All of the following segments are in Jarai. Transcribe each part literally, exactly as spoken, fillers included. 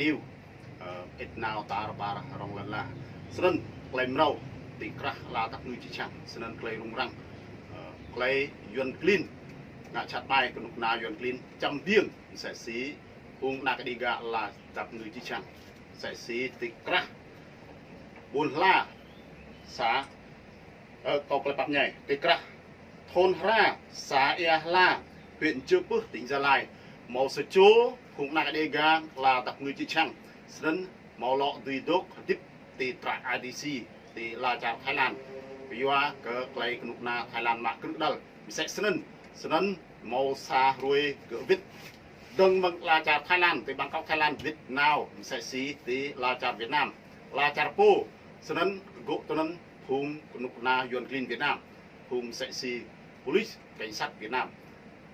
Iu, ơ, ĭt nao tar ƀar rŏng lăn la. Snăn klei mrâo ti krah ala dap kngư čư̆ čhiăng. Snăn klei rŭng răng, ơ, klei Yuăn klin ngă jhat ƀai kơ knŭk kna Yuăn klin čăm biêng msĕ si phung anak Đêga ala dap kngư čư̆ čhiăng. Msĕ si ti krah ƀuôn hla sa, ơ, kâo klei pap ñai, ti krah thôn Hra, xã Ea Hla, huyện Chư Pưh, tỉnh Gia Lai. Mâo sa čô phung anak Đêga ala dap kngư čư̆ čhiăng. Snăn mâo lŏ dưi dôk hdĭp ti trại I D C, ti ala čar Thái Lan. Kyua kơ klei knŭk kna Thái Lan mă krư̆ đăl. Msĕ snăn, snăn mâo sa hruê gơ̆ wĭt. Dơ̆ng mơ̆ng ala čar Thái Lan, ti Bangkok Thái Lan wĭt nao, msĕ si ti ala čar Việt Nam. Ala čar pô, snăn gơ̆ tơnăn phung knŭk kna Yuăn klin Việt Nam, phung msĕ si police, cảnh sát Việt Nam.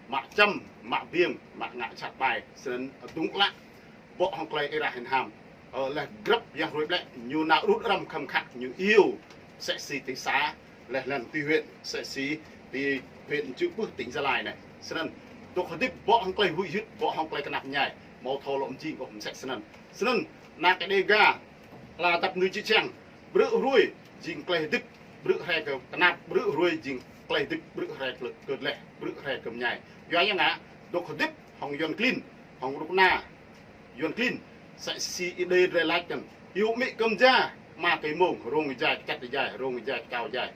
Mă čăm, mă biêng, mă ngă jhat ƀai, snăn dŭng lă, bŏ hŏng klei êrah hĭn ham. Ơ, leh grăp yang hruê ƀlĕ, ñu nao rŭt răm khăm khă, ñu iêu, msĕ si ti xã, leh lăn ti huyện, msĕ si ti huyện Chư Pưh tỉnh Gia Lai anei. Snăn, dôk hdĭp bŏ hŏng klei huĭ hyưt, bŏ hŏng klei knap mñai, mâo thâo lŏ mjing ôh msĕ snăn. Snăn, anak Đêga ala dap kngư čư̆ čhiăng, ƀrư̆ hruê jing klei hdĭp, ƀrư̆ hruê kơ knap, ƀrư̆ hruê jing klei hdĭp, ƀrư̆ hruê kơ, kơ dleh, ƀrư̆ hruê kơ mñai. Yua ya ngă, dôk hdĭp hŏng Yuăn klin, hŏng knŭk kna Yuăn klin, msĕ si Êđê drei lač anăn. Iu amĭ kơ mja, ama kơ êmông, rông êjai, kčăt êjai, rông êjai, kčao êjai.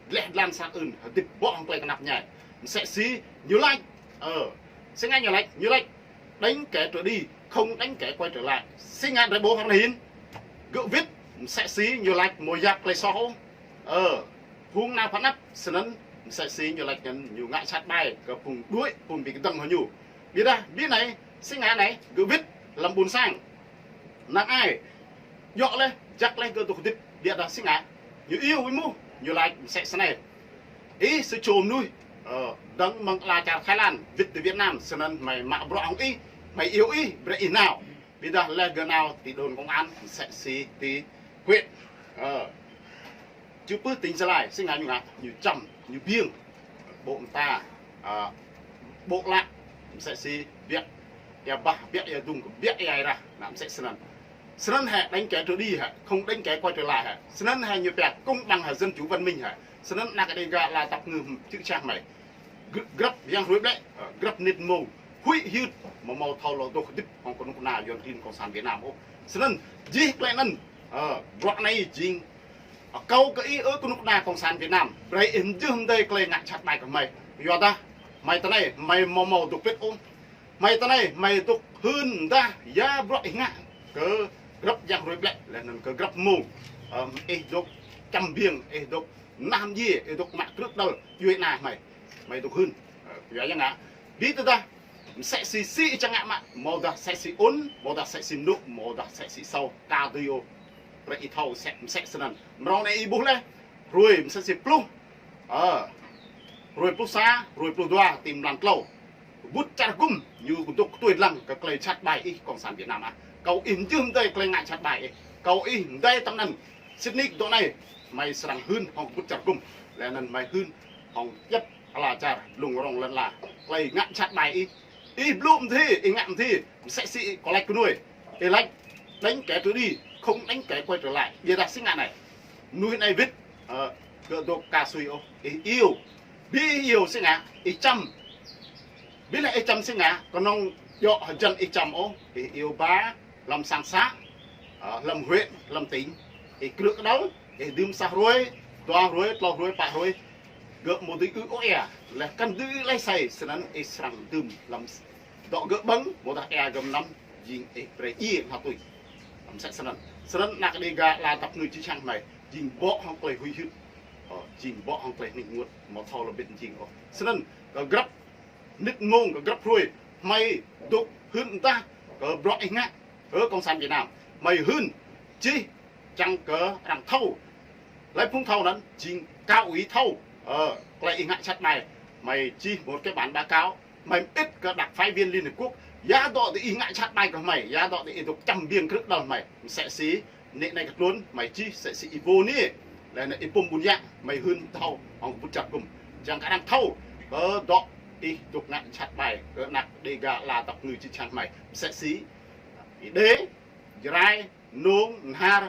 Dleh dlan sang ưn, hdĭp bŏ hŏng klei knap mñai. Msĕ si ñu lač, ơ, si ngă ñu lač, ñu lač, đánh kẻ trở đi, không đánh kẻ quay trở lại. Si ngă drei ƀuh hŏng anei hĭn. Gơ̆ wĭt, msĕ si ñu lač mâo yap klei soh ôh. Ơ, phung nao phăn anăp, snăn, msĕ si ñu lač anăn ñu ngă jhat ƀai kơ phung đuĕ, phung bi kdơ̆ng hŏng ñu. Ƀiădah, bi anei, si ngă anei, gơ̆ wĭt, hlăm ƀuôn sang. Năng ai, djŏ leh, jăk leh gơ̆ dôk hdĭp, ƀiădah si ngă. Ñu iêu êmuh, ñu lač msĕ snei. Ih sa čô mnuih, ơ, dơ̆ng mơ̆ng ala čar Thái Lan, wĭt ti Việt Nam, snăn hmei mă bruă hŏng ih, hmei iêu ih, brei ih nao. Ƀiădah leh gơ̆ nao ti đồn công an, msĕ si ti huyện, ơ, Chư Pưh tỉnh Gia Lai, si ngă ñu ngă, ñu čăm, ñu biêng, ƀô̆ mta, ơ, ƀô̆ lă, msĕ si biă, ia bah, biă ia dŭng, biă ia êrah, nă msĕ snăn. Snăn hĕ đánh kẻ trở đi hĕ, không đánh kẻ quay trở lại hĕ. Snăn hĕ ñu pia công bằng hĕ, dân chủ văn minh hĕ. Snăn anak Đêga ala dap kngư čư̆ čhiăng hmei. Gr-, grăp yang hruê ƀlĕ, ơ, grăp mnĭt mông, huĭ hyưt, amâo mâo thâo lŏ dôk hdĭp hŏng knŭk kna Yuăn klin cộng sản Việt Nam ôh. Snăn, jih klei anăn, ơ, bruă anei jing, ơ, akâo kơ ih ơ knŭk kna cộng sản Việt Nam, brei ih mjưh mdei klei ngă jhat ƀai kơ hmei. Yua dah, hmei ti anei, hmei amâo mâo dôk pĭt ôh. Hmei ti anei, hmei dôk hưn mdah, ya bruă ih ngă, kơ grăp yang hruê ƀlĕ, leh anăn kơ grăp mông, ơ, ih dôk čăm biêng, ih dôk nah mdjiê, ih dôk mă krư̆ đăl, djuê ana hmei. Hmei dôk hưn. Ơ, yua ya ngă. Bi tơdah, msĕ si si ih čiăng ngă mă, amâodah msĕ si ŭn, amâodah msĕ si mnŭ, amâodah msĕ si asâo, ka dưi ôh. Brei ih thâo msĕ, msĕ snăn. Mrâo anei ih ƀuh leh, hruê msĕ si pluh. Ơ, hruê pluh sa, hruê pluh dua, ti mlan tlâo. Bŭt čar gŭm, ñu dôk ktuê dlăng kơ klei jhat ƀai ih cộng sản Việt Nam ah. Akâo ih mjưh mdei klei ngă jhat ƀai ih. Akâo ih mdei tăm anăn. Sĭt nik dŏ anei, hmei srăng hưn hŏng bŭt čar gŭm. Leh anăn hmei hưn hŏng djăp ala čar, lŭng rŏng lăn ala. Klei ngă jhat ƀai ih. Ih blŭ mdhi, ih ngă mdhi, msĕ si kâo lač kơ nuê. Ih lač, đánh kẻ trở đi, không đánh kẻ quay trở lại. Ƀiădah si ngă anei. Mnuih anei wĭt, ơ, gơ̆ dôk ka sui ôh. Ih iêu. Bi ih iêu si ngă, ih čăm. Bi leh ih čăm si ngă, knŏng djŏ hjăn ih čăm ôh. Ih iêu ba, hlăm sang xã, ơ, hlăm huyện, hlăm tỉnh. Ih krư̆ kđăl, ih dưm sa hruê, dua hruê, tlâo hruê, pă hruê. Gơ̆ amâo dưi ư ôh êa, leh kăn dưi ư leh asei, snăn ih srăng dưm hlăm s-, dŏ gơ̆ ƀơ̆ng, amâodah êa gơ̆ mnăm, jing ih brei djiê hơtui. Msĕ snăn. Snăn anak Đêga ala dap kngư čư̆ čhiăng hmei, jing bŏ hŏng klei huĭ hyưt. Ơ, jing bŏ hŏng klei hnĭk ênguôt, amâo thâo lŏ bĭt jing ôh. Snăn, kơ grăp mnĭt mông, kơ grăp hruê, hmei dôk hưn mdah kơ bruă ih ngă, ơ cộng sản Việt Nam. Hmei hưn, čih, čiăng kơ arăng thâo. Hlei phung thâo anăn, jing akâo ih thâo. Ơ, klei ih ngă jhat ƀai. Hmei čih một cái bản báo cáo. Hmei mơĭt kơ đặc phái viên Liên Hiệp Quốc. Ya dŏ dih ih ngă jhat ƀai kơ hmei. Ya dŏ dih ih dôk čăm biêng krư̆ kđăl hmei. Msĕ si, anei anei kơ tluôn, hmei čih, msĕ si ih Vô Niê. Leh anăn ih Pum Ƀun Yă, hmei hưn thâo, hŏng bŭt čar gŭm. Čiăng kơ arăng thâo, kơ dŏ ih dôk ngă jhat ƀai, kơ anak Đêga ala dap kngư čư̆ čhiăng hmei. Msĕ si, ih Đê, Jrai, Nông, Mơhar,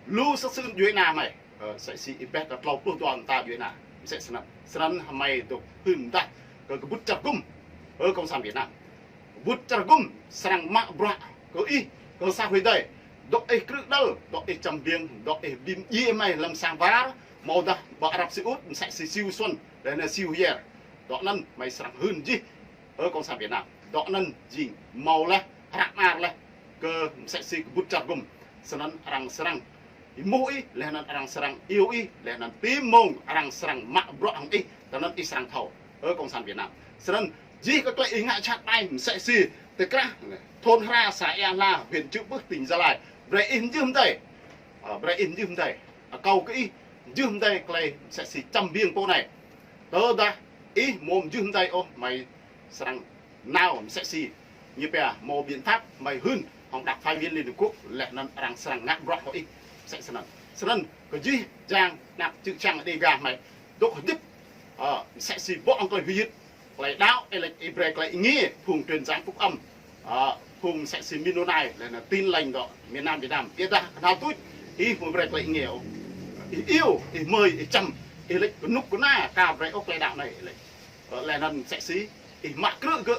lu sơsưn djuai ania hmei. Ơ, msĕ si ih ƀuh kơ tlâo pluh dua mơta djuai ania. Msĕ snăn. Snăn hmei dôk hưn mdah kơ kơƀŭt čar gŭm. Ơ, Cộng sản Việt Nam. Kơƀŭt čar gŭm srăng mă bruă kơ ih, kơ sa hrơi dih. Dŏ ih krư̆ đăl, dŏ ih čăm biêng, dŏ ih bi mdjiê hmei lăm sang war, mâo dah ƀă Arab Saudi, msĕ si Siu Xuân, leh anăn Siu Hiêr. Dŏ anăn hmei srăng hưn jih. Ơ, Cộng sản Việt Nam. Dŏ anăn jing mâo leh, hră mơar leh, kơ msĕ si kơƀŭt čar gŭm. Snăn arăng srăng êmuh ih, leh anăn arăng srăng iêu ih, leh anăn ti mông arăng srăng mă bruă hŏng ih, tơ anăn ih srăng thâo. Ơ, Cộng sản Việt Nam. Snăn jih kơ klei ih ngă jhat ƀai msĕ si ti krah thôn Hra, xã Ea Hla, huyện Chư Pưh, tỉnh Gia Lai. Brei ih mjưh mdei. Ơ, brei ih mjưh mdei. Akâo kơ ih mjưh mdei klei msĕ si čăm biêng pô anei. Tơdah ih amâo mjưh mdei ôh, hmei srăng nao msĕ si ñu pia mâo biện pháp hmei hưn hŏng đặc phái viên Liên Hợp Quốc leh anăn arăng srăng ngă bruă hŏng ih msĕ snăn. Snăn kơ jih jang anak čư̆ čhiăng Dêga hmei dôk hdĭp, ơ, msĕ si bŏ hŏng klei huĭ hyưt, klei đăo, ih lač ih brei klei êngiê phung truyền giảng Phúc Âm, ơ, phung msĕ si Mennonite, leh anăn Tin Lành dŏ miền Nam Việt Nam. Ƀiădah knhal tuč ih amâo brei klei êngiê ôh. Ih iêu, ih mơi, ih čăm, ih lač kơnuk kơna ka brei ôh klei đăo anei, ih lač. Ơ, leh anăn msĕ si ih mă krư̆ gơ̆.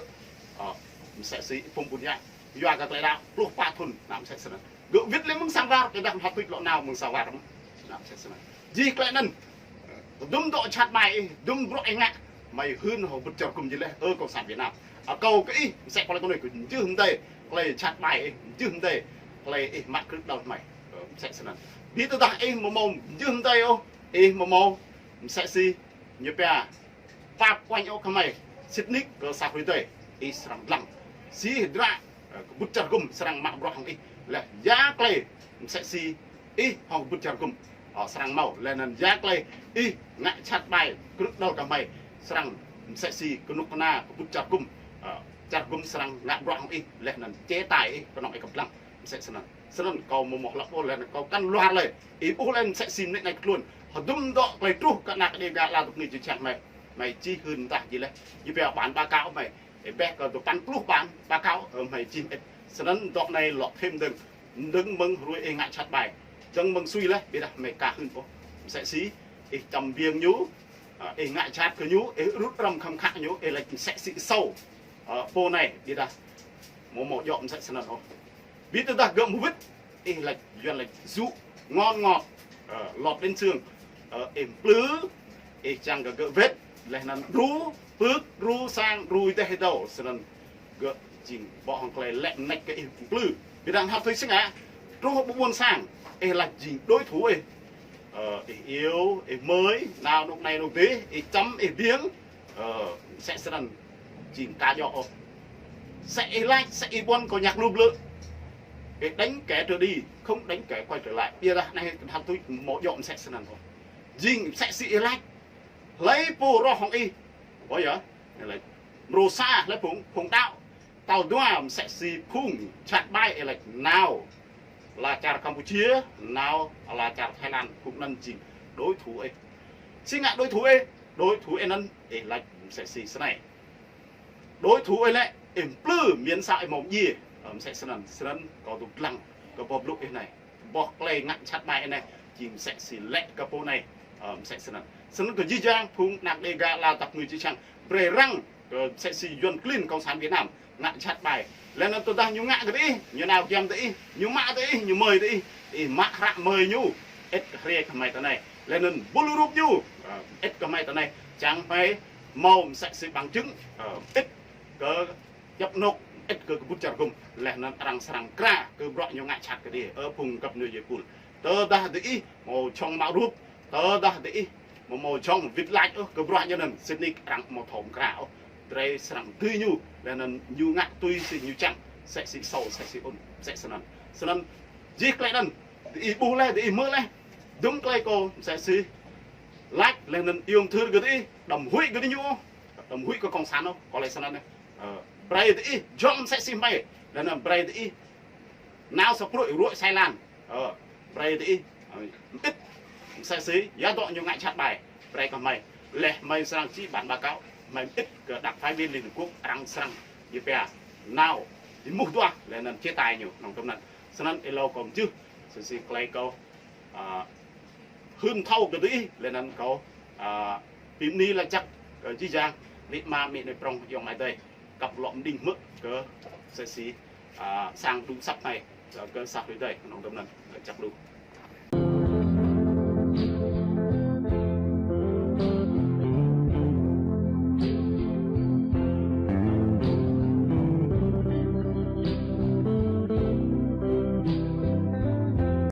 Ơ, msĕ si phung ƀuôn sang yua kơ klei đăo pluh pă thŭn, anăn msĕ snăn. Gơ̆ wĭt lĕ mơ̆ng sang war, ƀiădah knhal tuč lŏ nao mơ̆ng sang war. Anăn msĕ snăn. Jih klei anăn. Dŭm dŏ jhat ƀai ih, dŭm bruă ih ngă, hmei hưn hŏng kơƀŭt čar gŭm jih leh, ơ, Cộng sản Việt Nam. Akâo kơ ih, msĕ klei kơ anei kơ mjưh mdei klei jhat ƀai ih, mjưh mdei klei ih mă krư̆ đăl hmei. Ơ, msĕ snăn. Bi tơdah ih amâo mâo mjưh mdei ôh, ih amâo mâo msĕ si ñu pia pap uañ ôh kơ hmei, sĭt nik kơ sa hrơi dih ih srăng dlăng. Si hdră, ơ, kơƀŭt čar gŭm srăng mă bruă hŏng ih. Leh ya klei msĕ si ih hŏng kơƀŭt čar gŭm, ơ, srăng mâo. Leh anăn ya klei ih ngă jhat ƀai krư̆ đăl kơ hmei srăng msĕ si kơnuk kơna kơƀŭt čar gŭm, ơ, čar gŭm srăng ngă bruă hŏng ih, leh anăn chế tài ih, knŏng ih kăp dlăng. Msĕ snăn. Snăn kâo amâo mâo hlăp ôh leh anăn kâo kăn luar leh. Ih ƀuh leh msĕ si mnêč anei kơ tluôn. Hdŭm dŏ klei truh kơ anak Dêga ala dŏ ngui čư̆ čhiăng hmei. Hmei čih hưn mdah jih leh. Ñu pia bản báo cáo hmei. Ih ƀuh kơ dua păn pluh bản báo cáo, ơ, hmei čih mơĭt. Snăn dŏ anei lŏ thêm dơ̆ng. Dơ̆ng mơ̆ng hruê ih ngă jhat ƀai. Dơ̆ng mơ̆ng sui leh, ƀiădah hmei ka hưn ôh. Msĕ si ih čăm biêng ñu, ơ, ih ngă jhat kơ ñu, ih rŭt răm khăm khă ñu, ih lač msĕ si sâu. Ơ, pô anei, ƀiădah amâo mâo djŏ msĕ snăn ôh. Bi tơdah gơ̆ amâo wĭt, ih lač Yuăn lač dụ ngon ngọt, ơ, lọt đến xương, ơ, ih mplư, ih čiăng kơ gơ̆ wĭt, leh anăn đru pưk, đru sang, đru êdeh êdâo, snăn gơ̆ jing bŏ hŏng klei lĕ mnêč kơ ih mplư. Ƀiădah hnăp thâo si ngă, truh ƀuôn sang, ih lač jing đối thủ ih. Ơ, ih iêu, ih mơi, nao anôk anei anôk dih, ih čăm, ih biêng, ơ, msĕ snăn jing ka djŏ ôh. Msĕ ih lač, msĕ ih ƀuăn kơ nhạc lu blư̆. Ih đánh kẻ trượt đi, không đánh kẻ quay trở lại. Ƀiădah anei knhal tuč amâo djŏ msĕ snăn ôh. Jing msĕ si ih lač. Hlei pô roh hŏng ih. Ƀuh yơh, ih lač. Mrô sa, hlei phung, phung đăo. Tal dua msĕ si phung jhat ƀai ih lač nao ala čar Campuchia, nao ala čar Thái Lan, phung anăn jing đối thủ ih. Si ngă đối thủ ih, đối thủ ih anăn ih lač msĕ si snei. Đối thủ ih lĕ, ih mplư miễn sao ih amâo mdjiê. Ơ, msĕ snăn, snăn kâo dôk dlăng kơ boh blŭ ih anei. Boh klei ngă jhat ƀai anei, jing msĕ si lĕ kơ pô anei, ơ, msĕ snăn. Snăn kơ jih jang phung anak Dêga ala dŏ ngui čư̆ čhiăng, brei răng kơ msĕ si Yuăn klin Cộng sản Việt Nam ngă jhat ƀai. Leh anăn tơdah ñu ngă kơ diih, ñu nao giăm diih, ñu mă diih, ñu mơi diih, ih mă hră mơi ñu, ĭt kơ hriê kơ hmei tơ anei. Leh anăn bul rup ñu, ơ, ĭt kơ hmei tơ anei. Čiăng hmei mâo msĕ si bằng chứng, ơ, ĭt kơ djăp anôk, ĭt kơ kơƀŭt čar gŭm, leh anăn arăng srăng kra kơ bruă ñu ngă jhat kơ diih, ơ phung găp nui jê pul. Tơdah diih amâo jhŏng mă rup, tơdah diih amâo, amâo jhŏng wĭt lač ôh kơ bruă ñu anăn, sĭt nik arăng amâo thâo mkra ôh. Drei srăng dưi ñu, leh anăn ñu ngă tui si ñu čiăng, msĕ si sâu, msĕ si ŭn, msĕ snăn. Snăn, jih klei anăn, diih ƀuh leh, diih mơ̆ leh, dŭm klei kâo msĕ si lač, leh anăn iêu mthưr kơ diih, đăm huĭ kơ diñu ôh, đăm huĭ kơ cộng sản ôh, kâo lač snăn ôh. Ơ, brei diih jhŏng msĕ si hmei, leh anăn brei diih nao sa pruih ruă sa êlan. Ơ, brei diih, ơ, mĭt msĕ si, ya dŏ ñu ngă jhat ƀai, brei kơ hmei. Leh hmei srăng čih bản báo cáo, hmei mĭt kơ đặc phái viên Liên Hợp Quốc, arăng srăng, ñu pia, nao êmuh duah, leh anăn chế tài ñu, knŏng tŭm anăn. Snăn êlâo kâo mjưh, sĭt si klei kâo, a, hưn thâo kơ diih, leh anăn kâo, a, bi mni lač jăk kơ jih jang, amĭ ama amĭ nai prŏng ayŏng amai adei, kăp lŏ mđing hmư̆ kơ sĭt si, a, sang đŭng asăp anei, kơ sang đuĕ adei, knŏng dŭm anăn, lač jăk lu.